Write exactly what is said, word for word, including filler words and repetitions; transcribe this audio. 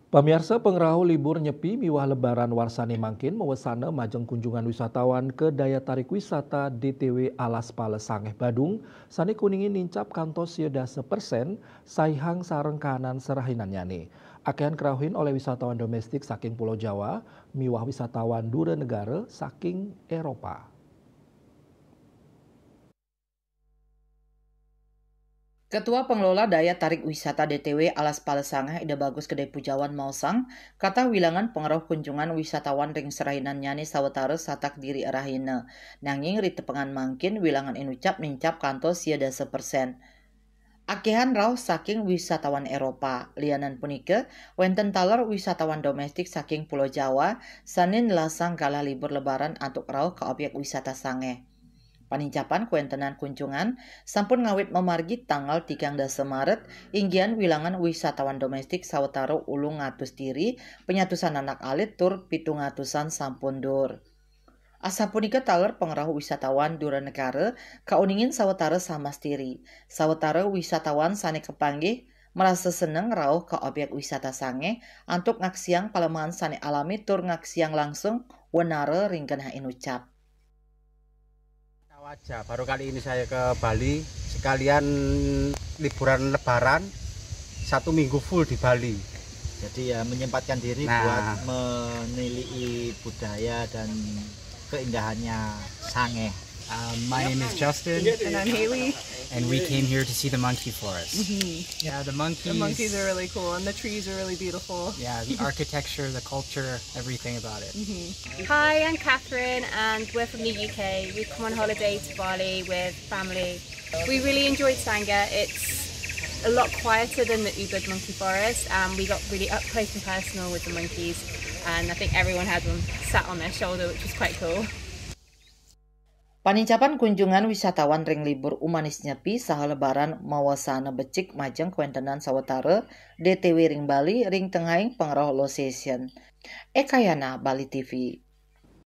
Pamiarsa, pangrauh libur Nyepi miwah Lebaran warsané mangkin mawesana majeng kunjungan wisatawan ka daya tarik wisata D T W Alas Pala Sangeh Badung, sané kuningin nincap kantos sia dasa persen saihang sareng kahanan serahinannyané. Akéhan karauhin olih wisatawan domestik saking Pulau Jawa miwah wisatawan dura negara saking Éropa. Ketua Pengelola Daya Tarik Wisata D T W Alas Pala Sangeh, Ida Bagus Kedai Pujawan, maosang, katah wilangan pangrauh kunjungan wisatawan ring serahinannyané sawatara satak diri rahina. Nanging ri tepengan mangkin wilangan inucap nincap kantos sia dasa persen. Akéhan rauh saking wisatawan Éropa. Lianan punika, wénten taler wisatawan domestik saking Pulau Jawa sané nelasang galah libur Lebaran antuk rauh ka objek wisata Sangeh. Panincapan kawéntenan kunjungan sampun ngawit mamargi tanggal tigang dasa Maret, inggihan wilangan wisatawan domestik sawatara ulung atus diri, panyatusan anak alit tur pitung atusan sampun dur. Asapunika taler pangrauh wisatawan dura negara kauningin sawatara samas diri. Sawatara wisatawan sané kapanggih marasa seneng rauh ka objek wisata Sangeh antuk ngaksiang palemahan sané alami tur ngaksiang langsung wenara ring genah inucap. Tahu aja, baru kali ini saya ke Bali, sekalian liburan Lebaran, satu minggu full di Bali. Jadi ya menyempatkan diri Nah. buat menilai budaya dan keindahannya Sangeh. Um, my name is Justin, And I'm Haley. and we came here to see the monkey forest. Yeah, the monkeys. The monkeys are really cool, and the trees are really beautiful. Yeah, the architecture, the culture, everything about it. Hi, I'm Catherine, and we're from the U K. We've come on holiday to Bali with family. We really enjoyed Sangha. It's a lot quieter than the Ubud Monkey Forest, and we got really up close and personal with the monkeys. And I think everyone had one sat on their shoulder, which was quite cool. Panincapan kunjungan wisatawan ring libur Umanis Nyepi saha Lebaran mawasana becik majeng kawéntenan sawatara D T W ring Bali ring tengahing pangrauh Low Season. Ekayana, Bali T V.